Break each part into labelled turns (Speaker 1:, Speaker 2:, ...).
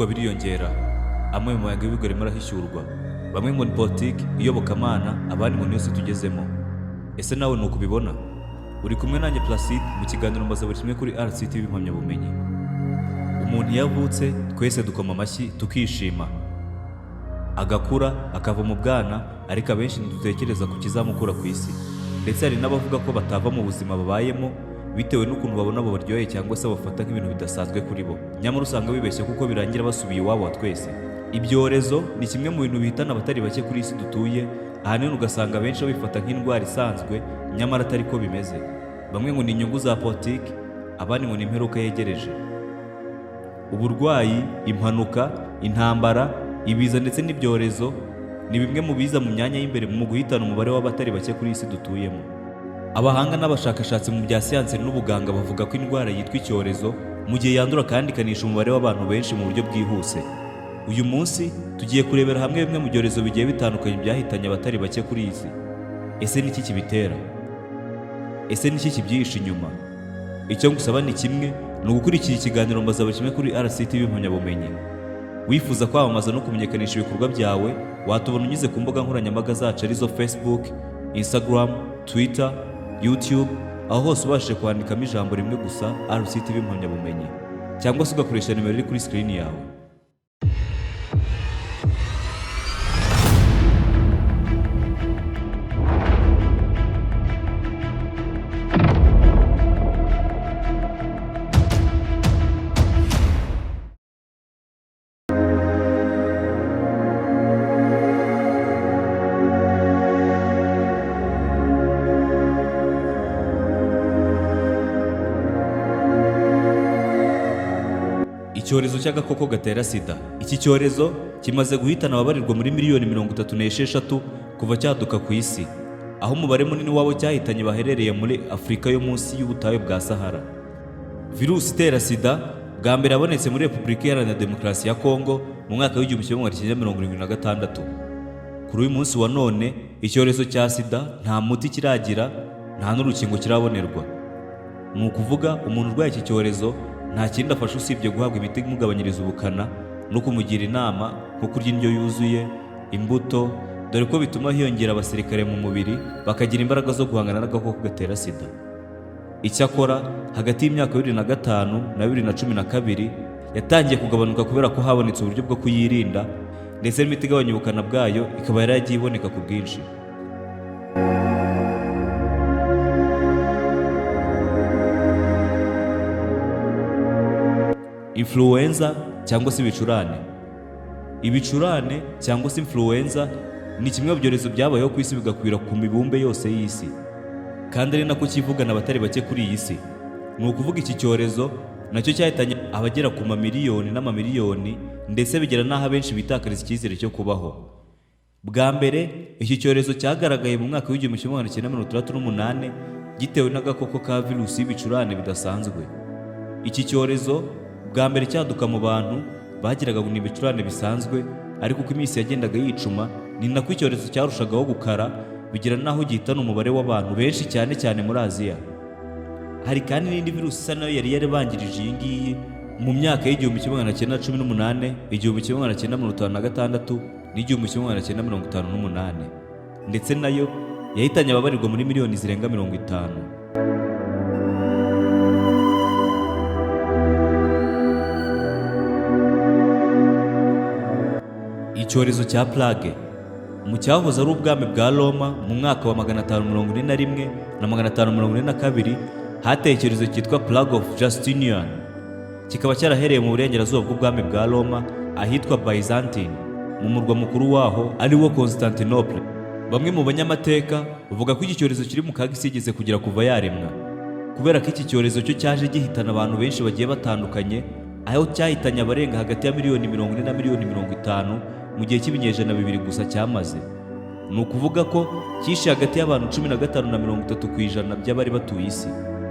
Speaker 1: Ibivugwa biriyongera, amwe mu mabanga y'ibihugu arimo arahishyurwa. Bamwe ngo ni politiki, iyobokamana, abandi ngo niyo si tugezemo. Ese nawe ni uko ubibona? Uri kumwe nanjye Placide mu kiganiro mbaza buri kimwe kuri RCTV impamyabumenyi. Umuntu iyo avutse twese dukoma amashyi tukishima, agakura akava mu bwana, ariko abenshi ntidutekereza ku kizamukura ku isi. Ndetse hari n'abavuga ko batava mu buzima babayemo bitewe n'ukuntu babona bubaryoheye cyangwa se bafata nk'ibintu bidasanzwe kuri bo. Nyamara usanga bibeshya kuko birangira basubiye iwabo wa twese. Ibyorezo ni kimwe mu bintu bihitana abatari bake kuri iyi si dutuye, ahanini ugasanga abenshi babifata nk'indwara isanzwe, nyamara atari ko bimeze. Bamwe ngo ni inyungu za politiki, abandi ngo ni imperuka yegereje. Uburwayi, impanuka, intambara, ibiza ndetse n'ibyorezo ni bimwe mu biza mu myanya y'imbere mu guhitana umubare w'abatari bake kuri iyi si dutuyemo. Abahanga n'abashakashatsi mu bya siyansi n'ubuganga bavuga ko indwara yitwa icyorezo mu gihe yandura kandi ikanisha umubare w'abantu benshi mu buryo bwihuse. Uyu munsi tugiye kurebera hamwe bimwe mu byorezo bigiye bitandukanye byahitanye abatari bake kuri iyi si. Ese ni iki kibitera? Ese ni iki kibyihishe inyuma? Icyo ngusaba ni kimwe, ni ugukurikira ikiganiro mbaza buri kimwe kuri RCTV impamyabumenyi. Wifuza kwamamaza no kumenyekanisha ibikorwa byawe, watubona unyuze ku mbuga nkoranyambaga zacu arizo Facebook, Instagram, Twitter, YouTube, aho hose ubashije kwandikamo ijambo rimwe gusa RCTV impamyabumenyi, cyangwa se ugakoresha nimero iri kuri screen yawe. Icyorezo cy'agakoko gatera sida. Iki cyorezo kimaze guhitana ababarirwa muri miliyoni 36 kuva cyaduka ku isi, aho umubare munini w'abo cyahitanye baherereye muri Afurika yo munsi y'ubutayu bwa Sahara. Virusi itera sida bwa mbere yabonetse muri Repubulika Iharanira Demokarasi ya Kongo mu mwaka w'1976. Kuri uyu munsi wa none, icyorezo cya sida nta muti kiragira, nta n'urukingo kirabonerwa. Ni ukuvuga umuntu urwaye iki cyorezo nta kindi afasha usibye guhabwa imiti imugabanyiriza ubukana no kumugira inama nko kurya indyo yuzuye, imbuto, dore ko bituma hiyongera abasirikare mu mubiri bakagira imbaraga zo guhangana n'agakoko gatera sida. Icyakora hagati y'imyaka 2005 na 2012 yatangiye kugabanuka kubera ko habonetse uburyo bwo kuyirinda, ndetse n'imiti igabanya ubukana bwayo ikaba yaragiye iboneka ku bwinshi. Influenza cyangwa se ibicurane. Ibicurane cyangwa se influenza ni kimwe mu byorezo byabayeho ku isi bigakwira ku mibumbe yose y'isi, kandi ari nako kivugana abatari bake kuri iyi si. Ni ukuvuga iki cyorezo nacyo cyahitanye abagera ku mamiliyoni n'amamiliyoni, ndetse bigera n'aho abenshi bitakariza icyizere cyo kubaho. Bwa mbere iki cyorezo cyagaragaye mu mwaka w'1968 gitewe n'agakoko ka virusi y'ibicurane bidasanzwe. Iki cyorezo bwa mbere cyaduka mu bantu bagiraga ngo ni ibicurane bisanzwe, ariko uko iminsi yagendaga yicuma ni nako icyorezo cyarushagaho gukara, bigera n'aho gihitana umubare w'abantu benshi cyane cyane muri Aziya. Hari kandi n'indi virusi isa nayo yari yarabanjirije iyi ngiyi mu myaka y'1918, 1956 n'1958, ndetse nayo yahitanye ababarirwa muri miliyoni zirenga 50. Icyorezo cya plague mu cyahoze ari ubwami bwa Roma mu mwaka wa 541 na 542 hateye icyorezo cyitwa Plague of Justinian, kikaba cyarahereye mu burengerazuba bw'ubwami bwa Roma ahitwa Byzantine mu murwa mukuru waho ari wo Constantinople. Bamwe mu banyamateka bavuga ko iki cyorezo kiri mu kaga isi yigeze kugera kuva yaremwa, kubera ko iki cyorezo cyo cyaje gihitana abantu benshi bagiye batandukanye, aho cyahitanye abarenga hagati ya miliyoni 40 na miliyoni 50 mu gihe cy'ibinyejana 2 gusa cyamaze. Ni ukuvuga ko cyishe hagati y'abantu 15 na 30% by'abari batuye isi.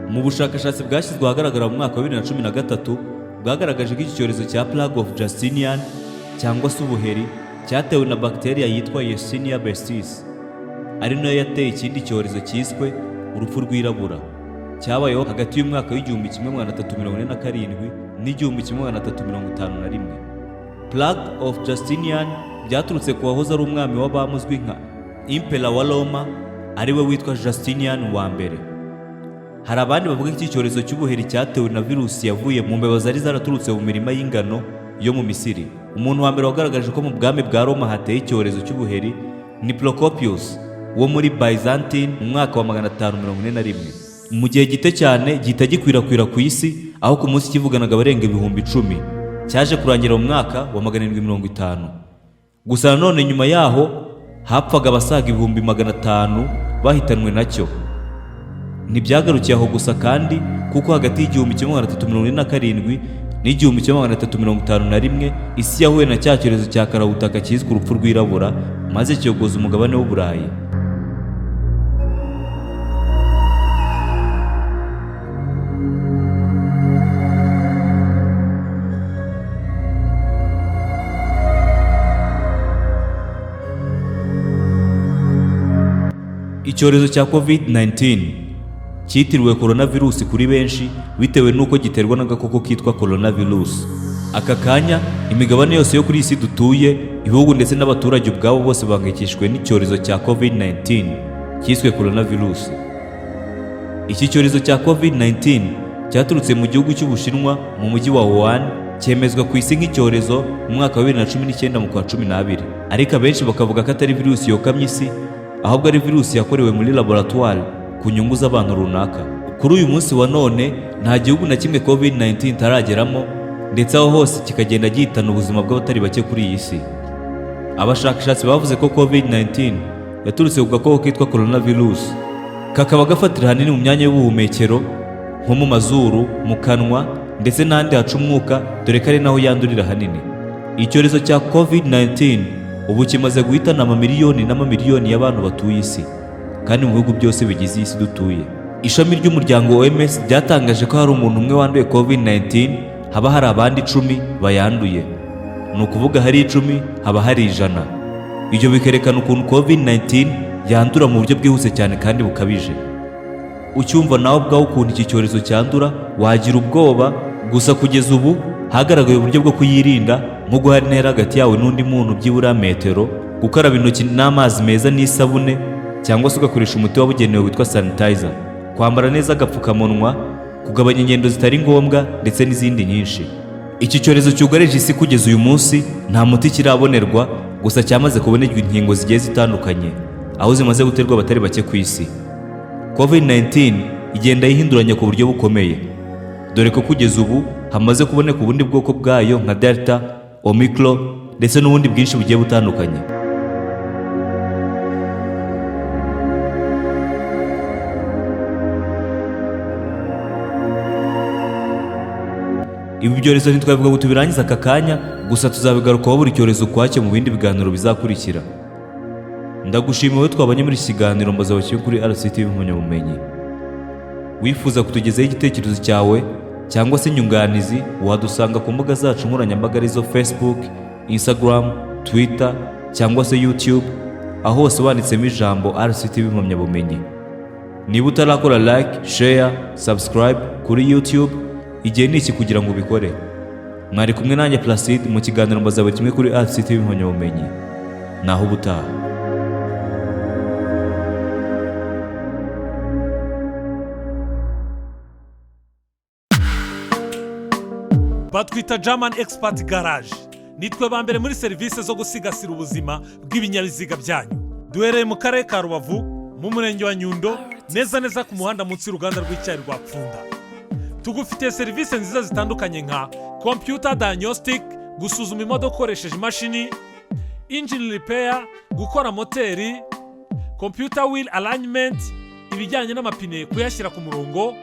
Speaker 1: Mu bushakashatsi bwashyizwe ahagaragara mu mwaka wa 2013 bwagaragaje ko iki cyorezo cya Plague of Justinian cyangwa se ubuheri cyatewe na bakteriya yitwa Yersinia pestis, ari nayo yateye ikindi cyorezo cyiswe urupfu rwirabura cyabayeho hagati y'umwaka w'1347 n'1351. Plague of Justinian byaturutse ku wahoze ari umwami w'abami uzwi nka Emperor wa Roma, ariwe witwa Justinian wa mbere. Hari abandi bavuga ko iki cyorezo cy'ubuheri cyatewe na virusi yavuye mu mbeba zari zaraturutse mu mirima y'ingano yo mu Misiri. Umuntu wa mbere wagaragaje ko mu bwami bwa Roma hateye icyorezo cy'ubuheri ni Procopius wo muri Byzantine mu mwaka wa 541. Mu gihe gito cyane gihita gikwirakwira ku isi, aho ku munsi kivuganaga abarenga 10,000. Cyaje kurangira mu mwaka wa 750. Gusa nanone nyuma yaho hapfaga abasaga 500,000 bahitanwe nacyo. Ntibyagarukiye aho gusa kandi, kuko hagati y'1347 n'1351 isi yahuye na cya cyorezo cya karabutaka cyiswe urupfu rwirabura, maze kiyogoza umugabane w'Uburayi. Icyorezo cya COVID-19 cyitiriwe coronavirus kuri benshi bitewe n'uko giterwa n'agakoko kitwa coronavirus. Aka kanya imigabane yose yo kuri iyi si dutuye, ibihugu ndetse n'abaturage ubwabo bose bahangayikishijwe n'icyorezo cya COVID-19 cyiswe coronavirus. Iki cyorezo cya COVID-19 cyaturutse mu gihugu cy'Ubushinwa mu mujyi wa Wuhan, cyemezwa ku isi nk'icyorezo mu mwaka wa 2019 mu kwa 12. Ariko abenshi bakavuga ko atari virusi yokamye isi, ahubwo ari virusi yakorewe muri laboratoire ku nyungu z'abantu runaka. Kuri uyu munsi wa none nta gihugu na kimwe COVID-19 itarageramo, ndetse aho hose kikagenda gihitana ubuzima bw'abatari bake kuri iyi si. Abashakashatsi bavuze ko COVID-19 yaturutse ku gakoko kitwa coronavirus, kakaba gafatira ahanini mu myanya y'ubuhumekero nko mu mazuru, mu kanwa ndetse n'ahandi haca umwuka, dore ko ari naho yandurira ahanini. Icyorezo cya COVID-19 ubu kimaze guhitana amamiliyoni n'amamiliyoni y'abantu batuye isi, kandi mu bihugu byose bigize iyi si dutuye. Ishami ry'umuryango OMS ryatangaje ko hari umuntu umwe wanduye COVID-19 haba hari abandi 10 bayanduye. Ni ukuvuga hari 10 haba hari 100. Ibyo bikerekana ukuntu COVID-19 yandura mu buryo bwihuse cyane kandi bukabije. Ucyumva nawe ubwawe ukuntu iki cyorezo cyandura wagira ubwoba, gusa kugeza ubu hagaragaye uburyo bwo kuyirinda, nko guhara intera hagati yawe n'undi muntu byibura metero, gukaraba intoki n'amazi meza n'isabune, cyangwa se ugakoresha umuti wabugenewe witwa sanitizer, kwambara neza agapfukamunwa, kugabanya ingendo zitari ngombwa ndetse n'izindi nyinshi. Iki cyorezo cyugarije isi kugeza uyu munsi nta muti kirabonerwa, gusa cyamaze kubonerwa inkingo zigiye zitandukanye, aho zimaze guterwa abatari bake ku isi. COVID-19 igenda yihinduranya ku buryo bukomeye, dore ko kugeza ubu hamaze kuboneka ubundi bwoko bwayo nka Delta, Omicron ndetse n'ubundi bwinshi bugiye butandukanye. Ibi byorezo ntitwabivuga ngo tubirangize aka kanya, gusa tuzabigarukaho buri cyorezo ukwacyo mu bindi biganiro bizakurikira. Ndagushimiye wowe twabanye muri iki kiganiro mbaza abakiri kuri RCTV Impamyabumenyi. Wifuza kutugezaho igitekerezo cyawe cyangwa se inyunganizi, wadusanga ku mbuga zacu nkoranyambaga arizo Facebook, Instagram, Twitter cyangwa se YouTube, aho hose wanditsemo ijambo RCTV Impamyabumenyi. Niba utarakora like, share, subscribe kuri YouTube, igihe ni iki kugira ngo ubikore. Mwari kumwe nanjye Placide mu kiganiro mbaza buri kimwe kuri RCTV Impamyabumenyi. Naho ubutaha.
Speaker 2: Batwita German Expert Garage. Nitwe ba mbere muri serivisi zo gusigasira ubuzima bw'ibinyabiziga byanyu. Duhereye mu karere ka Rubavu, mu murenge wa Nyundo, neza neza ku muhanda munsi y'uruganda rw'icyayi rwa Pfunda. Tugufitiye serivisi nziza zitandukanye nka computer diagnostic, gusuzuma imodoka ukoresheje imashini, engine repair, gukora moteri, computer wheel alignment, ibijyanye n'amapine kuyashyira ku murongo,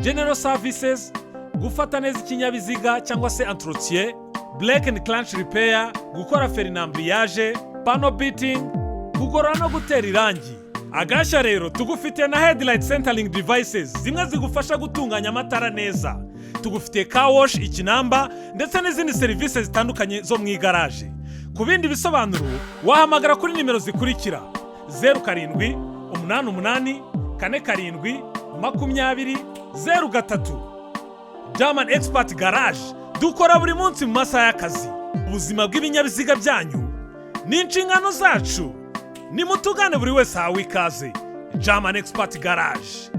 Speaker 2: general services, gufata neza ikinyabiziga cyangwa se entretien, brake and clutch repair, gukora feri na embrayage, panel beating, kugorora no gutera irangi. Agashya rero, tugufitiye na headlight centering devices, zimwe zigufasha gutunganya amatara neza. Tugufitiye car wash ikinamba ndetse n'izindi serivisi zitandukanye zo mu igaraje. Ku bindi bisobanuro wahamagara kuri nimero zikurikira: 0788 47 20 03. German Expert Garage. Dukora buri munsi mu masaha y'akazi. Ubuzima bw'ibinyabiziga byanyu ni inshingano zacu. Nimutugane, buri wese ahawe ikaze. German Expert Garage.